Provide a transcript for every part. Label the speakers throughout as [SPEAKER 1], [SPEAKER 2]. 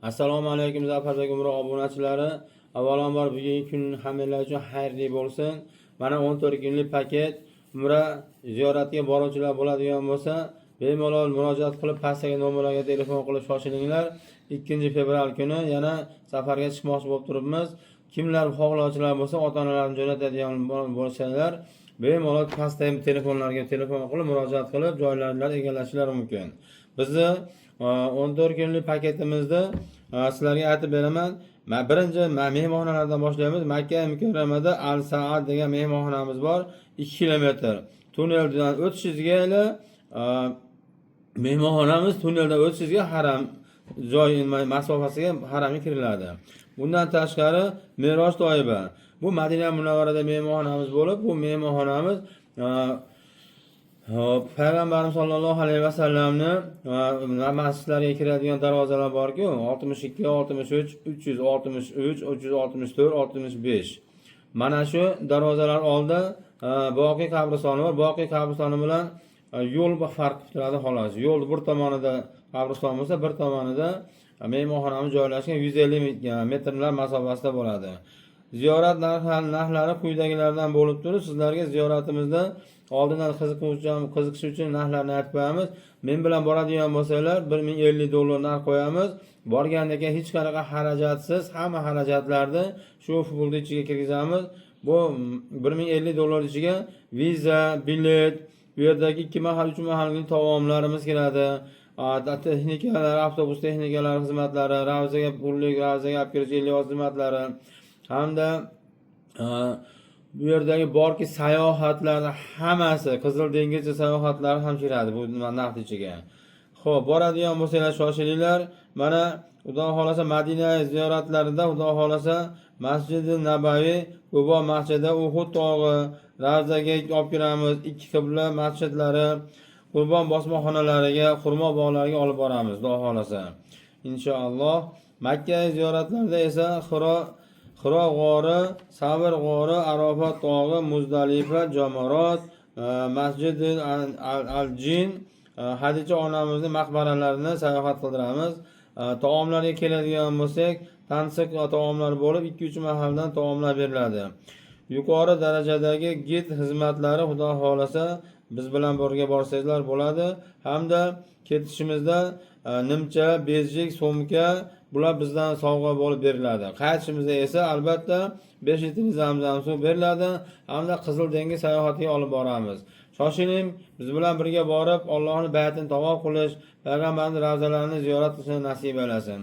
[SPEAKER 1] Assalomu alaykum, Zafarbek Umra obunachilari. Avvalambor, bugungi kun hammanglar uchun xayrli bo'lsin. Mana, 14 kunlik paket umra ziyoratiga boruvchilar bo'ladigan bo'lsa, bemalol murojaat qilib, pastdagi nomerlarga telefon qilib shoshilinglar. 2 fevral kuni yana safarga chiqmoqchi bo'lib turibmiz. Kimlar xohlovchilar bo'lsa, ota-onalarini jo'natadigan bo'lsalar, bemalol pastdagi telefonlarga telefon qilib, murojaat qilib, joylarni egallashlari mumkin. Bizni 14 kunlik paketimizda sizlarga aytib beraman. Birinchi mehmonxonalardan boshlaymiz. Makka Mukarramada Al Saad degan mehmonxonamiz bor, 2 kilometr. Tunneldan o'tishingizga ila mehmonxonamiz, tunneldan o'tishingizga haram joy masofasiga haramga kiriladi. Bundan tashqari, Meroj Toiba. Bu Madina Munavvarada mehmonxonamiz bo'lib, bu mehmonxonamiz hop, Payg'ambarimiz sollallohu alayhi vasallamni masjidlarga kiradigan darvozalar borku, 62, 63, 363, 364, 65. Mana shu darvozalar oldida Boqiy qabristoni bor. Boqiy qabristoni bilan yo'l farq qilib turadi, xolos. Yo'l bir tomonida qabriston bo'lsa, bir tomonida mehmonxonamiz joylashgan, 150 metrlar masofasida bo'ladi. Ziyorat narxlari quyidagilardan bo'lib turib, sizlarga ziyoratimizda oldindan qiziqish uchun narxlarni aytib qo'yamiz. Men bilan boradigan bo'lsanglar, 1050 dollar narx qo'yamiz. Borgandan keyin hech qanaqa xarajatsiz, hamma xarajatlarni shu pulni ichiga kirgizamiz. Bu 1050 dollar ichiga viza, bilet, bu yerdagi ikki mahal, uch mahallik taomlarimiz kiradi. Texnikalar, avtobus texnikalari xizmatlari, ravzaga pullik, ravzaga olib kirish ellik xizmatlari hamda bu yerdagi borki sayohatlarni hammasi, Qizil dengizcha sayohatlari ham kiradi bu narx ichiga. Xo'p, boradigan bo'lsanglar, shoshilinglar. Mana, Xudo xohlasa, Madina ziyoratlarida, Xudo xohlasa, Masjidi Nabaviy, Qubo masjidi, Uhud tog'i, Ravzaga olib kiramiz, ikki qibla masjidlari, qurbon bosmaxonalariga, xurmo bog'lariga olib boramiz, Xudo xohlasa. Inshaalloh. Makka ziyoratlarida esa Xiro g'ori, Savr g'ori, Arofat tog'i, Muzdalifa, Jamorot, Masjidi Al-Jin, Hadicha onamizni maqbaralarini sayohat qildiramiz. Taomlarga keladigan bo'lsak, tansiq taomlar bo'lib, 2-3 mahaldan taomlar beriladi. Yuqori darajadagi gid xizmatlari, Xudo xohlasa, biz bilan birga borsangizlar bo'ladi. Hamda ketishimizda nimcha, bezjik, sumka, bular bizdan sovg'a bo'lib beriladi. Qaytishimizda esa albatta 5 litr Zamzam suv beriladi hamda Qizil dengiz sayohatiga olib boramiz. Shoshiling, biz bilan birga borib, Allohning baytini tavof qilish, payg'ambarning ravzalarini ziyorat qilishni nasib aylasin.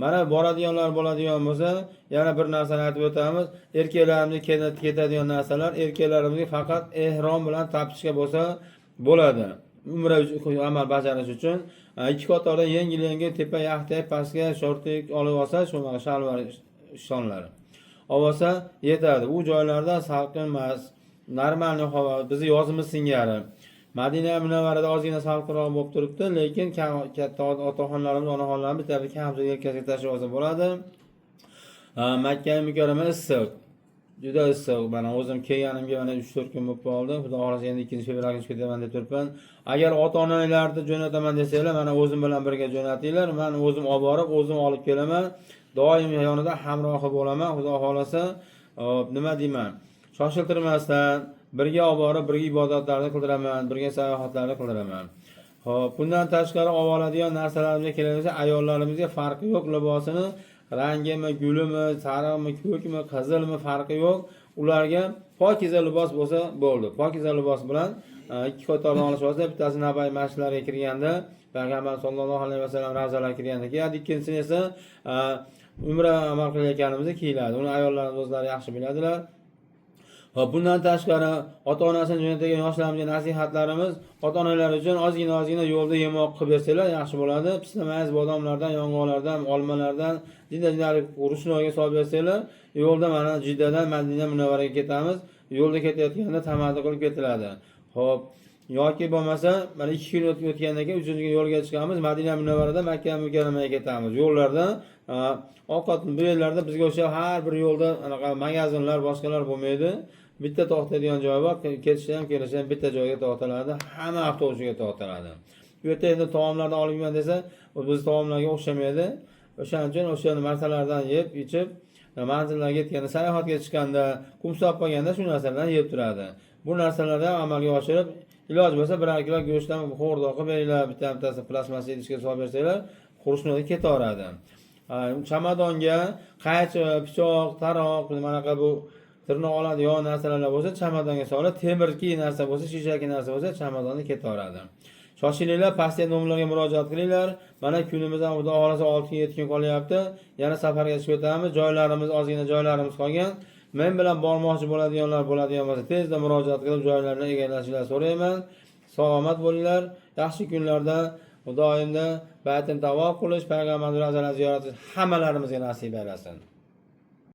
[SPEAKER 1] Mana, boradiganlar bo'ladigan bo'lsa, yana bir narsani aytib o'tamiz. Erkaklarimizga ketadigan narsalar, erkaklarimizga faqat ehrom bilan tapishga bo'lsa bo'ladi. Umra uchun amal bajarish uchun ikki qatorda yengil yengil tepa yaxtak, pastga shortik olib olsa, shunaqa shalvar ishtonlar olib olsa yetadi. U joylarda salqin emas, нормальный havo, bizni yozimiz singari. Madina Munavvarada ozgina salqinroq bo'lib turibdi, lekin katta otaxonlarimiz, onaxonlarimiz bitta kamzul yelkasiga tashlab olsa bo'ladi. Makka Mukarrama issiq, juda issiq. Mana, o'zim kelganimga mana 3-4 kun bo'lib qoldi. Xudo xohlasa, endi 2 fevralga chiqib ketaman deb turibman. Agar ota onalarni jo'nataman desanglar, mana, o'zim bilan birga jo'natinglar. Man o'zim olib borib, o'zim olib kelaman, doim yonida hamrohi bo'laman, Xudo xohlasa. Hop, nima deyman, shoshiltirmasdan birga olib borib, birga ibodatlarni qildiraman, birga sayohatlarni qildiraman. Ho'p, bundan tashqari, olib oladigan narsalarimizga keladigan bo'lsak, ayollarimizga farqi yo'q, libosini rangimi, gulimi, sariqmi, ko'kmi, qizilmi, farqi yo'q. Ularga pokiza libos bo'lsa bo'ldi. Pokiza libos bilan ikki qatorni olish olsa, bittasi Nabaviy masjidlariga kirganda, Payg'ambar sollallohu alayhi vasallam ravzalariga kirganda kiyadi, ikkinchisini esa umra amal qilayotganimizda kiyiladi. Uni ayollarimiz o'zlari yaxshi biladilar. Hop, bundan tashqari, ota onasini jo'natgan yoshlarimizga nasihatlarimiz: ota onalar uchun ozgina ozgina yo'lda yemoq qilib bersanglar, yaxshi bo'ladi. Pista, mayiz, bodomlardan, yong'oqlardan, olmalardan juda juda ручной ga solib bersanglar, yo'lda, mana, Jiddadan Madina Munavvaraga ketamiz, yo'lda ketayotganda tamaddi qilib ketiladi. Ho'p, yoki bo'lmasa, mana, 2 kun o'tgandan keyin uchinchi kun yo'lga chiqamiz, Madina Munavvarada Makka Mukarramaga ketamiz. Yo'llarda ovqat, bu yerlarda bizga o'sha har bir yo'lda anaqa magazinlar, boshqalar bo'lmaydi. Bitta to'xtaydigan joy bor, ketishda ham, kelishda ham bitta joyga to'xtaladi, hamma avtobusga to'xtaladi. Bu yerda endi taomlarni olib yeyman desa, u biz taomlarga o'xshamaydi. O'shaning uchun o'sha narsalardan yeb ichib, manzillarga yetganda, sayohatga chiqqanda, qumsoq qolganda shu narsalardan yeb turadi. Bu narsalarni ham amalga oshirib, iloji bo'lsa birar kilo go'shtdan xo'rdoq qilib beringlar, bitta bittasi plastmassa idishga solib bersanglar, xurshnoda ketaveradi. Chamadonga qaychi, pichoq, taroq, manaqa bu tirnoq oladigan narsalar bo'lsa, chamadonga solib, temirki narsa bo'lsa, shishaki narsa bo'lsa, chamadonda ketaveradi. Shoshilinglar, pastdagi nomerlarga murojaat qilinglar. Mana kunimiz ham xudo xohlasa 6 kun 7 kun qolyapti. Yana safarga chiqib o'tamiz. Joylarimiz ozgina joylarimiz qolgan. Men bilan bormoqchi bo'ladiganlar bo'ladigan bo'lsa, tezda murojaat qilib joylarni egallashingizni so'rayman. Salomat bo'linglar. Yaxshi kunlarda Xudoyimda baytini tavof qilish, payg'ambarimiz ziyorat qilish hammalarimizga nasib aylasin.